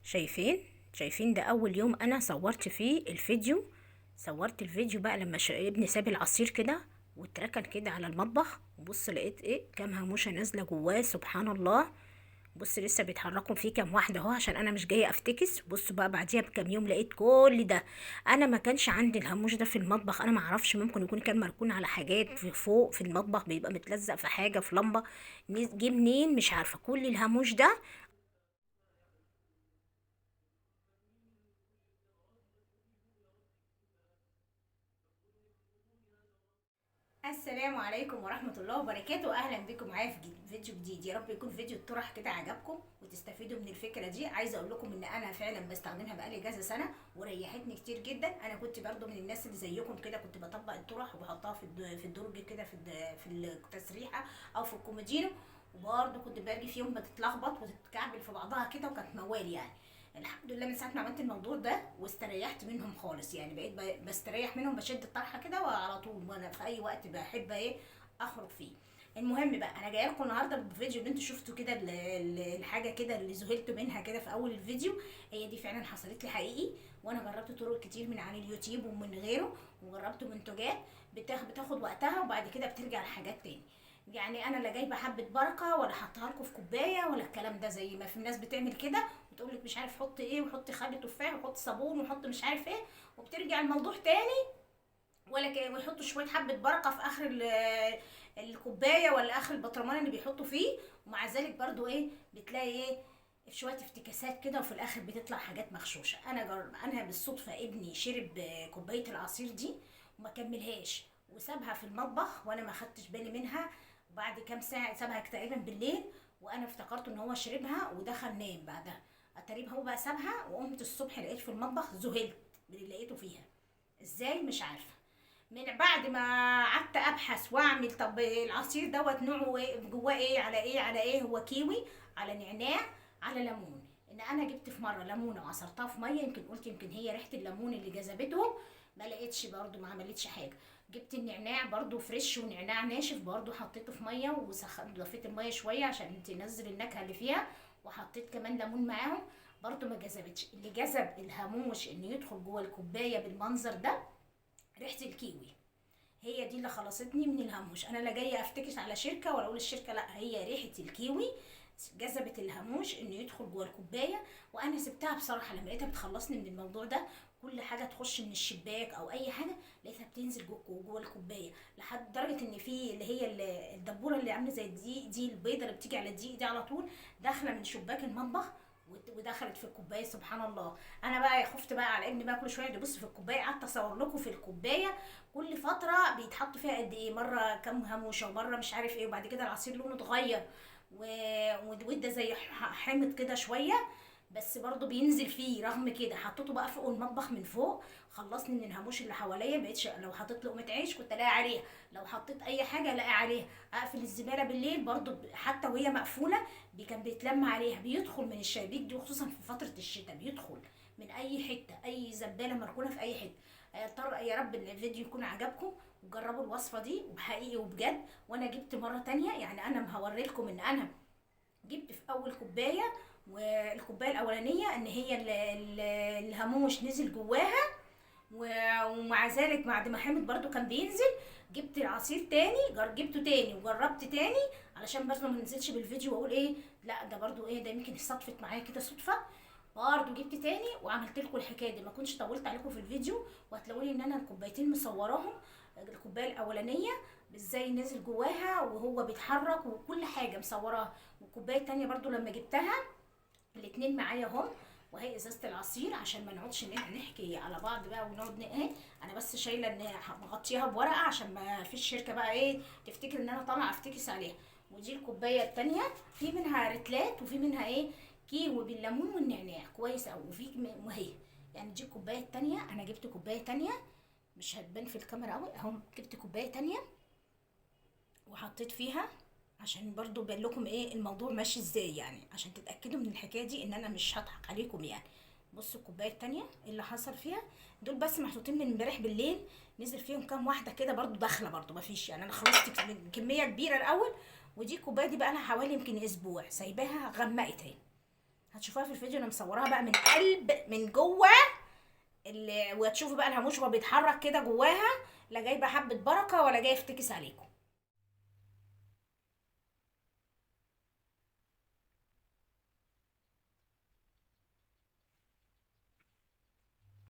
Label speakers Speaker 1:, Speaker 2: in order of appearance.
Speaker 1: شايفين شايفين ده اول يوم انا صورت فيه الفيديو. صورت الفيديو بقى لما ابني ساب العصير كده واتركن كده على المطبخ، وبص لقيت ايه كام هاموشه نازله جواه. سبحان الله. بص لسه بيتحركوا فيه كام واحدة اهو، عشان انا مش جاية افتكس. بصوا بقى بعديها بكام يوم لقيت كل ده. انا ما كانش عندي الهاموش ده في المطبخ، انا ما اعرفش، ممكن يكون كان مركون على حاجات في فوق في المطبخ، بيبقى متلزق في حاجة في لمبة، جه منين مش عارفه. كل الهاموش ده السلام عليكم ورحمة الله وبركاته. أهلا بكم معايا في فيديو جديد. يا رب يكون فيديو الطرح كده عجبكم وتستفيدوا من الفكرة دي. عايزة أقول لكم إن أنا فعلا بستخدمها بقالي كذا سنة وريحتني كتير جدا. أنا كنت برضو من الناس اللي زيكم كده، كنت بطبق الطرح وبحطها في الدرج كده، في التسريحة أو في الكومودينو، وبرضو كنت باجي في يوم بتتلخبط وتتكعبل في بعضها كده، وكانت موال يعني. الحمد لله من ساعة ما عملت الموضوع ده واستريحت منهم خالص، يعني بقيت بستريح منهم، بشد الطرحة كده وعلى طول، وانا في اي وقت بحب ايه اخرج فيه. المهم بقى انا جاية لكم النهارده بالفيديو اللي انتوا شفتوا كده، الحاجة كده اللي ذهلتوا منها كده في اول الفيديو، هي دي فعلا حصلت لي حقيقي. وانا جربت طرق كتير من على اليوتيوب ومن غيره، وجربت منتجات بتاخد وقتها وبعد كده بترجع لحاجات تاني. يعني انا لا جايبه حبه بركة ولا حطها لكم في كوباية ولا الكلام ده، زي ما في الناس بتعمل كده وتقول لك مش عارف حط ايه، وحط خل تفاح، وحط صابون، وحط مش عارف ايه، وبترجع الموضوع تاني ولا ويحطوا شوية حبه بركة في اخر الكوباية ولا اخر البطرمان اللي بيحطوا فيه، ومع ذلك برضو ايه بتلاقي ايه شوية افتكاسات كده، وفي الاخر بتطلع حاجات مغشوشه. انا بالصدفة ابني شرب كوباية العصير دي وما كملهاش وسابها في المطبخ، وانا ما خدتش بالي منها. وبعد كام ساعة سابها تقريبا بالليل، وانا افتكرت ان هو شربها ودخل نام بعدها. تقريبا هو بقى سابها، وقمت الصبح لقيت في المطبخ، ذهلت من اللي لقيته فيها. ازاي مش عارفه. من بعد ما قعدت ابحث واعمل طب العصير دوت نوعه ايه، جواه ايه، على ايه على ايه، هو كيوي على نعناع على ليمون. ان انا جبت في مرة ليمونه وعصرتها في مية، يمكن قلت يمكن هي ريحه الليمون اللي جذبتهم، ما لقيتش برده، ما عملتش حاجة. جبت النعناع برده fresh ونعناع ناشف برده، حطيته في مية وضفيت المية شوية عشان تنزل النكهة اللي فيها، وحطيت كمان ليمون معاهم برده ما جذبتش. اللي جذب الهاموش انه يدخل جوه الكوباية بالمنظر ده ريحه الكيوي، هي دي اللي خلصتني من الهاموش. انا لا جاية افتكس على شركة ولا اقول الشركة، لا، هي ريحه الكيوي جذبت الهاموش انه يدخل جوه الكوباية. وانا سبتها بصراحة لما لقيتها بتخلصني من الموضوع ده، كل حاجة تخش من الشباك او اي حاجة لقيتها بتنزل جوه الكوباية، لحد درجه ان في اللي هي الدبوره اللي عامله زي الدقيق دي، البيضة اللي بتيجي على الدقيق دي على طول داخله من شباك المطبخ ودخلت في الكوباية. سبحان الله. انا بقى خفت بقى على ابني بقى كل شوية يبص في الكوباية، قعدت اصور لكم في الكوباية كل فترة بيتحط فيها قد ايه، مرة كام هاموشه ومرة مش عارف ايه، وبعد كده العصير لونه اتغير وده زي حامض كده شوية بس برضو بينزل فيه. رغم كده حطيته بقى فوق المطبخ من فوق، خلصني من الهاموش اللي حواليا. بقيتش لو حطيت لقمة عيش كنت الاقي عليها، لو حطيت اي حاجة الاقي عليها. اقفل الزبالة بالليل برضو حتى وهي مقفولة كان بيتلم عليها، بيدخل من الشبابيك دي، وخصوصا في فترة الشتاء بيدخل من اي حتة، اي زبالة مركونة في اي حتة. يا رب الفيديو يكون عجبكم وجربوا الوصفة دي وحقيقي وبجد. وانا جبت مرة تانية، يعني انا هوري لكم ان انا جبت في اول كوباية، والكوبايه الاولانية ان هي الهاموش نزل جواها، ومع ذلك بعد ما حمد برضو كان بينزل. جبت العصير تاني، جبته تاني وجربت تاني علشان برضو ما ننزلش بالفيديو واقول ايه لا ده برضو ايه ده يمكن صدفت معايا كده صدفة. برضو جبت تاني وعملت لكم الحكاية دي، ما كنتش طولت عليكم في الفيديو. وهتلاقوني ان انا الكوبايتين مصوراهم، الكوباية الاولانية ازاي نزل جواها وهو بيتحرك وكل حاجة مصوراها، والكوبايه التانية برضو لما جبتها، الاتنين معايا اهم. وهي ازازة العصير عشان ما نقعدش نحكي على بعض بقى ونقعد ايه. انا بس شايله ان مغطيها بورقه عشان ما فيش شركة بقى ايه تفتكر ان انا طالعه افتكس عليها. ودي الكوباية التانية في منها رتلات وفي منها ايه كيوي بالليمون والنعناع كويس قوي، وفي وهي يعني دي الكوباية التانية. انا جبت كوباية تانية مش هتبان في الكاميرا قوي اهو، جبت كوباية تانية وحطيت فيها عشان برضو بان لكم ايه الموضوع ماشي ازاي، يعني عشان تتاكدوا من الحكاية دي ان انا مش هضحك عليكم يعني. بصوا الكوباية التانية اللي حصل فيها، دول بس محطوطين من امبارح بالليل، نزل فيهم كام واحدة كده برضو داخله برضو مفيش، يعني انا خلصت كمية كبيرة الاول. ودي الكوباية دي بقى لها حوالي يمكن اسبوع سايباها، غمقت اهي. هتشوفوها في الفيديو، انا مصوراها بقى من قلب من جوه وهتشوفوا بقى الهاموش وهو بيتحرك كده جواها. لا جايبه حبه بركة ولا جاية افتكس عليكم.